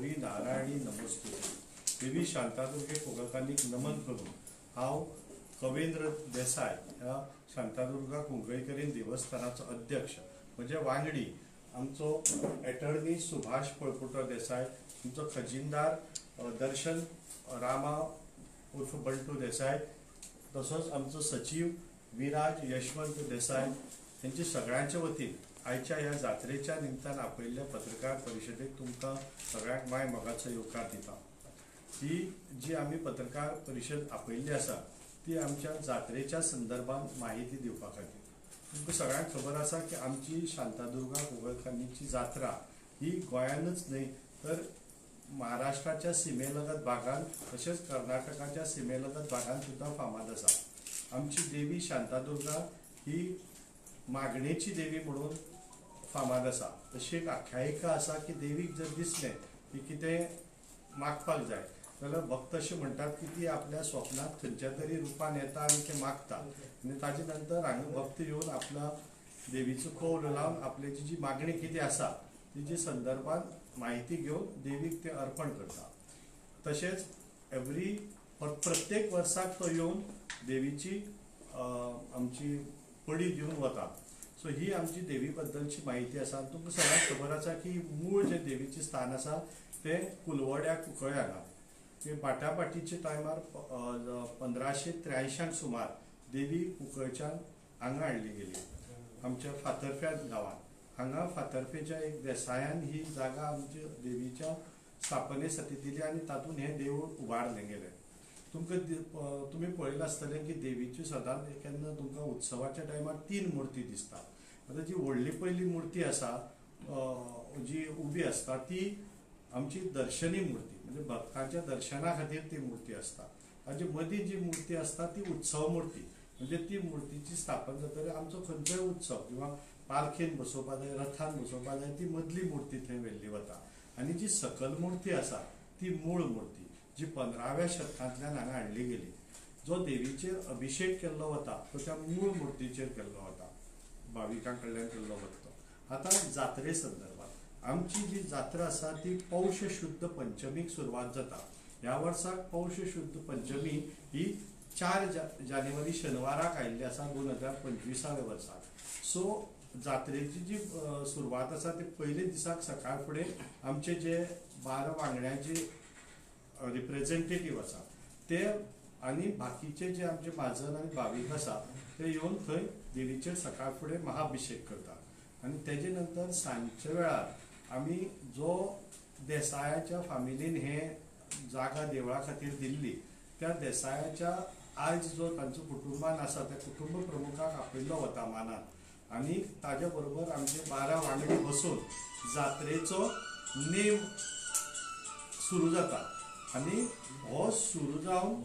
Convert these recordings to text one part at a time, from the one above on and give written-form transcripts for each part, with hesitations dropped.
गौरी नारायणी नमोस्तुते. देवी शांतादुर्गे कोगळकान्नीक नमन करून हांव कवेंद्र देसाय ह्या शांतादुर्गा कुंकळीकरीन देवस्थानाचो अध्यक्ष, म्हजे वांगडी आमचो एटर्नी सुभाष पळपुटो देसाय, आमचो खजिनदार दर्शन रामा उर्फ बंटू देसाय, तसोच आमचो सचीव विराज यशवंत देसाय हेंचे सगळ्यांच्या वतीन आयच्या ह्या जात्रेच्या निमतान आपयल्ल्या पत्रकार परिशदेक तुमकां सगळ्यांक माय मोगाचो येवकार दिता. ही जी आमी पत्रकार परिशद आपयल्ली आसा ती आमच्या जात्रेच्या संदर्भात माहिती दिवपा खातीर. तुमकां सगळ्यांक खबर आसा की आमची शांतादुर्गा कुंकळकान्नीची जात्रा ही गोंयानच न्हय तर महाराष्ट्राच्या सिमेलगत भागान तशेंच कर्नाटकाच्या सिमेलगत भागान सुद्दां फामाद आसा. आमची देवी शांतादुर्गा ही मागणेची देवी म्हणून फामाद आसा. अशी एक आख्यायिका आसा की देवीक जर दिसलें की कितें मागपाक जाय जाल्यार भक्त अशें म्हणटात की ती आपल्या स्वप्नांत खंयच्या तरी रुपान येता आनी तें मागता आनी ताजे नंतर हांगा भक्त येवन आपल्या देवीचो कौल लावन आपल्याची जी मागणी कितें आसा तिजे संदर्भात म्हायती घेवन देवीक ते अर्पण करता. तशेंच एवरी प्रत्येक वर्साक तो येवन देवीची आमची पडी दिवन वता. सो ही आमची देवी बद्दलची म्हायती आसा. तुमकां सगळ्यांक खबर आसा की मूळ जें देवीचें स्थान आसा तें कुलवड्या कुंकळे हांगा. ते बाटाबाटीच्या टायमार 1583 सुमार देवी कुंकळच्यान हांगा हाडली गेली आमच्या फातर्फ्या गांवांत. हांगा फातर्फेच्या एक देसायान ही जागा आमच्या देवीच्या स्थापनेसाठी दिली आनी तातूंत हें देवूळ उबारलें गेलें. तुमकां तुमी पळयलां आसतलें की देवीची सदांच केन्ना तुमकां उत्सवाच्या टायमार 3 मूर्ती दिसता. आतां जी व्हडली पयली मूर्ती आसा जी उबी आसता ती आमची दर्शनी मूर्ती, म्हणजे भक्तांच्या दर्शना खातीर ती मूर्ती आसता. ताजे मदीं जी मूर्ती आसता ती उत्सव मूर्ती, म्हणजे ती मूर्तीची स्थापन जातकीर आमचो खंयचोय उत्सव किंवा पालखेन बसोवपा जाय, रथान बसोवपा जाय, ती मदली मूर्ती थंय व्हेल्ली वता. आनी जी सकल मूर्ती आसा ती मूळ मूर्ती जी 15व्या शतकांतल्यान हांगा हाडली गेली. जो देवीचेर अभिशेक केल्लो वता तो त्या मूळ मूर्तीचेर केल्लो वता, भाविकां कडल्यान केल्लो वता. आतां जात्रे संदर्भात आमची जी जात्रा आसा ती पौष शुद्ध पंचमीक सुरवात जाता. ह्या वर्साक पौष शुद्ध पंचमी ही 4 जानेवारी शनिवाराक आयिल्ली आसा 2025 वर्साक. सो जात्रेची जी सुरवात आसा ती पयले दिसाक सकाळ फुडें आमचे जे 12 वांगड्यांचे रिप्रेझेंटेटीव आसा ते आनी बाकीचे जे आमचे म्हाजन आनी भावीक आसा ते येवन थंय देवीचेर सकाळ फुडें महाभिशेक करतात. आनी तेजे नंतर सांजच्या वेळार आमी जो देसायाच्या फामिलीन हे जागा देवळा खातीर दिल्ली त्या देसायाच्या आयज जो तांचो कुटुंबान आसा त्या कुटुंब प्रमुखाक आपयल्लो वता मानान आनी ताज्या बरोबर आमचे 12 वांगडी बसून जात्रेचो नेम सुरू जाता आनी हो सुरू जावन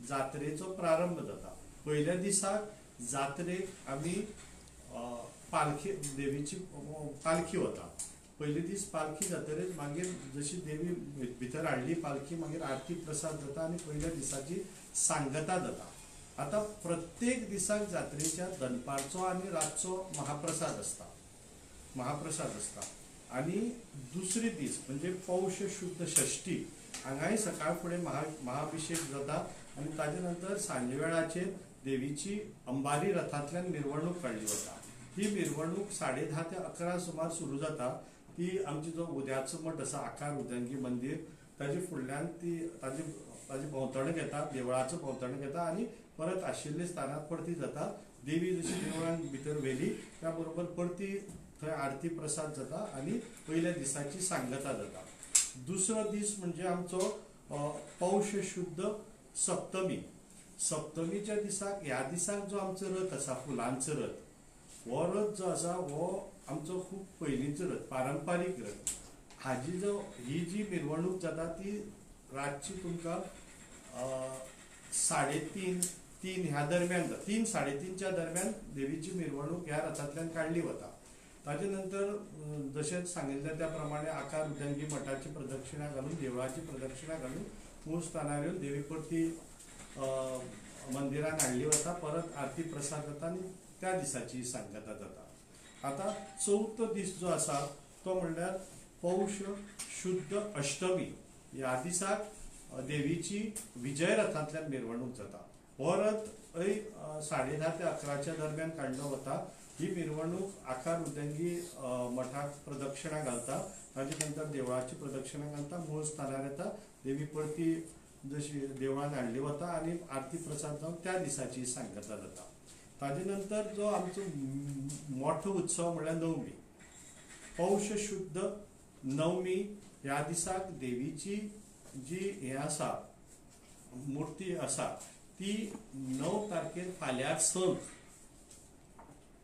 जात्रेचो प्रारंभ जाता. पयल्या दिसाक जात्रेक आमी पालखी देवीची पालखी वता. पयले दीस पालखी जातकीर मागीर जशी देवी भितर हाडली पालखी मागीर आरती प्रसाद जाता आनी पयल्या दिसाची सांगता जाता. आतां प्रत्येक दिसाक जात्रेच्या दनपारचो आनी रातचो महाप्रसाद आसता, महाप्रसाद आसता. आनी दुसरे दीस म्हणजे पौष शुद्ध षष्ठी हांगाय सकाळ फुडें महाभिशेक जाता आनी ताजे नंतर सांजे वेळाचेर देवीची अंबारी रथांतल्यान मिरवणूक काडली वता. ही मिरवणूक 10:30 ते 11 सुमार सुरू जाता. ती आमची जो उद्याचो मठ आसा आकार उद्यांगी मंदीर ताजे फुडल्यान ती ताजे ताजे भोंवतणी घेता, देवळाचो भोंवतणी घेता आनी परत आशिल्ले स्थानार परती जाता. देवी जशी देवळान भितर व्हेली त्या बरोबर परती थंय आरती प्रसाद जाता आनी पयल्या दिसाची सांगता जाता. दुसरो दीस म्हणजे आमचो पौष शुद्ध सप्तमी. सप्तमीच्या दिसाक ह्या दिसाक जो आमचो रथ आसा फुलांचो रथ, हो रथ जो आसा हो आमचो खूब पयलींचो रथ, पारंपारीक रथ. हाजी जो ही जी मिरवणूक जाता ती रातची तुमकां 3:30 3 ह्या दरम्यान जाता. 3 साडेतीनच्या दरम्यान देवीची मिरवणूक ह्या रथांतल्यान काडली वता. ताजे नंतर जशें सांगिल्लें त्या प्रमाणे आकार उद्यांगी मठाची प्रदक्षिणा घालून देवळाची प्रदक्षिणा घालून मूळ स्थानार येवन देवी परती मंदिरान हाडली वता. परत आरती प्रसाद जाता आनी त्या दिसाची सांगता जाता. आतां चवथो दीस जो आसा तो म्हणल्यार पौष शुद्ध अष्टमी ह्या दिसाक देवीची विजय रथांतल्यान मिरवणूक जाता. हो रथ 10:30 ते 11च्या दरम्यान काडलो वता. ही मिरवणूक आखार उदंगी मठाक प्रदक्षिणा घालता, ताजे नंतर देवळाची प्रदक्षिणा घालता, मूळ स्थानार येता, देवी परती जशी देवळान हाडली वता आनी आरती प्रसाद जावन त्या दिसाची सांगता जाता. ताजे नंतर जो आमचो मोठो उत्सव म्हणल्यार नवमी, पौष शुद्ध नवमी ह्या दिसाक देवीची जी हें आसा मूर्ती आसा ती 9 तारखेर फाल्यां 6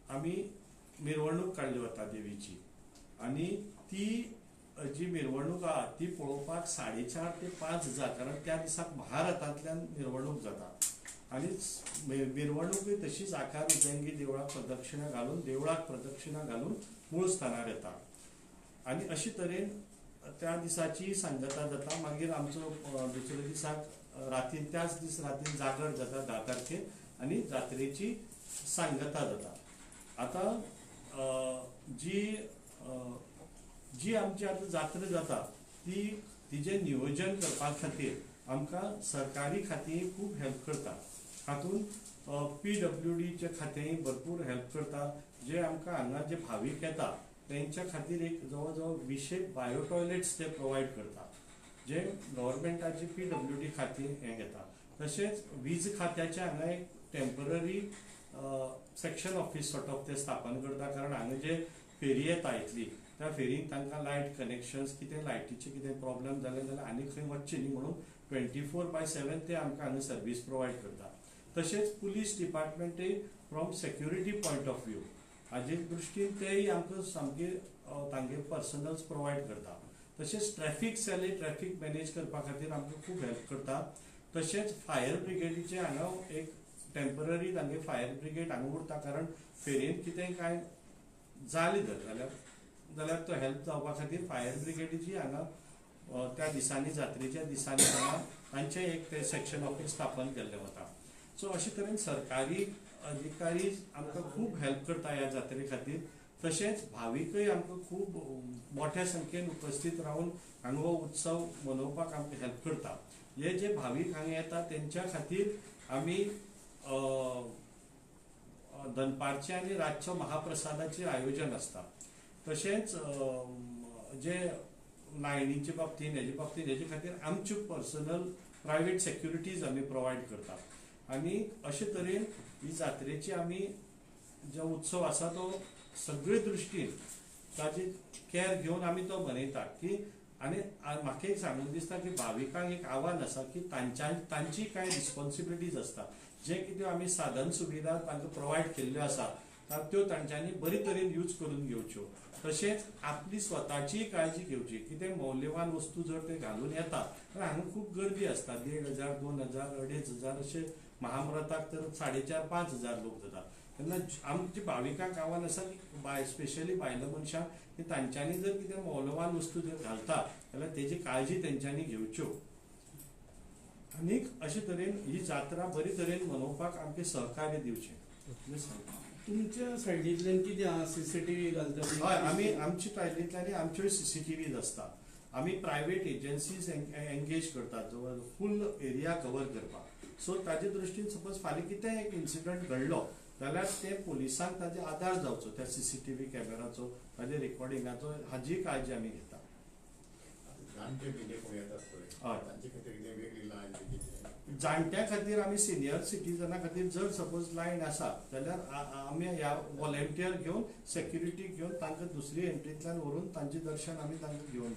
आमी मिरवणूक काडली वता देवीची आनी ती जी मिरवणूक आहा ती पळोवपाक 4,500 ते 5,000, कारण त्या दिसाक महारथांतल्यान मिरवणूक जाता आनी मिरवणूकय तशीच आखार उदंगी देवळाक प्रदक्षिणा घालून देवळाक प्रदक्षिणा घालून मूळ स्थानार येता आनी अशे तरेन त्या दिसाची सांगता जाता. मागीर आमचो दुसऱ्या दिसाक रातीन त्याच दीस रातीन जागर जाता 10 तारखेर आनी जात्रेची सांगता जाता. आतां जी जी आमची आतां जात्रा जाता ती तिजें नियोजन करपा खातीर आमकां सरकारी खातीं खूब हेल्प करता. हातूंत PWDचे खातेंय भरपूर हेल्प करता, जे आमकां हांगा जे भावीक येता तेंच्या खातीर एक जवळ जवळ 20 बायो टॉयलेट्स ते प्रोवायड करता, जे गव्हर्मेंटाची PWD खातीं हें घेता. तशेंच वीज खात्याचें हांगा एक temporary section office sort of ते स्थापन करता, कारण हांगा जे फेरी येता इतली त्या फेरीन तांकां लायट कनेक्शन्स कितें लायटीचे कितें प्रॉब्लम जाले जाल्यार आनी खंय वचचें न्ही म्हणून 24/7 ते आमकां हांगा सर्वीस प्रोवायड करता. तशेंच police डिपार्टमेंटय from security point of view हाजे दृश्टीन तेय आमकां सामके तांगे पर्सनल्स प्रोवायड करता. तशेंच ट्रॅफिक सेलय ट्रॅफिक मॅनेज करपा खातीर आमकां खूब हेल्प करता. तशेंच फायर ब्रिगेडीचे हांगा एक टेम्पररी तांगे फायर ब्रिगेड हांगा उरता, कारण फेरयेन कितें कांय जालें जर जाल्यार तो हेल्प जावपा खातीर फायर ब्रिगेडीची हांगा त्या दिसांनी जात्रेच्या दिसांनी हांगा तांचें एक ते सेक्शन ऑफिस स्थापन केल्लें वता. सो अशे तरेन सरकारी अधिकारी आमकां खूब हेल्प करता ह्या जात्रे खातीर. तशेंच भाविकय आमकां खूब मोठ्या संख्येन उपस्थित रावन हांगा हो उत्सव मनोवपाक आमकां हेल्प करता. हे जे भावीक हांगा येता तेंच्या खातीर आमी दनपारचें आनी रातचो महाप्रसादाचें आयोजन आसता. तशेंच जे लायनीचे बाबतीन हेजे बाबतीन हेजे खातीर आमच्यो पर्सनल प्रायवेट सेक्युरिटीज आमी प्रोवायड करता आनी अशे तरेन ही जात्रेची आमी जो उत्सव आसा तो सगळे दृश्टीन ताजी केअर घेवन आमी तो मनयतात. की आनी म्हाका एक सांगून दिसता की भाविकांक एक आव्हान आसा की तांची कांय रिस्पॉन्सिबिलिटीज आसता, जे कितें आमी साधन सुविधा तांकां प्रोवायड केल्ल्यो आसा त्यो तांच्यांनी बरे तरेन यूज करून घेवच्यो. तशेंच आपली स्वताचीय काळजी घेवची, कितें मौल्यवान वस्तू जर ते घालून येता तर हांगा खूब गर्दी आसता, 1,500, 2,000, 2,500 अशे महामृताक तर 4,500, 5,000 लोक जाता. तेन्ना आमच्या भाविकांक आव्हान आसा की स्पेशली बायलां मनशांक की तांच्यांनी जर कितें मौल्यवान वस्तू जर घालता जाल्यार तेजी काळजी तेंच्यांनी घेवच्यो आनीक अशे तरेन ही जात्रा बरे तरेन मनोवपाक आमकां सहकार्य दिवचें. तुमच्या सायडींतल्यान कितें आहा CCTV घालता? हय, आमी आमच्या सायडींतल्यान आमच्यो CCTVज आसता. आमी प्रायवेट एजन्सीज एंगेज करतात जवळ फूल एरिया कवर करपाक. सो ताजे दृश्टीन सपोज फाल्यां कितें एक इन्सिडंट घडलो जाल्यार ते पुलिसांक ताजे आदार जावचो, त्या CCTV कॅमेराचो, ताजे रेकॉर्डिंगाचो, हाजी काळजी आमी घेता. जाणट्या खातीर आमी सिनियर सिटीजना खातीर जर सपोज लायन आसा जाल्यार आमी ह्या वॉलेंटियर घेवन सेक्युरिटी घेवन तांकां दुसरी एंट्रींतल्यान व्हरून तांचें दर्शन आमी तांकां घेवन.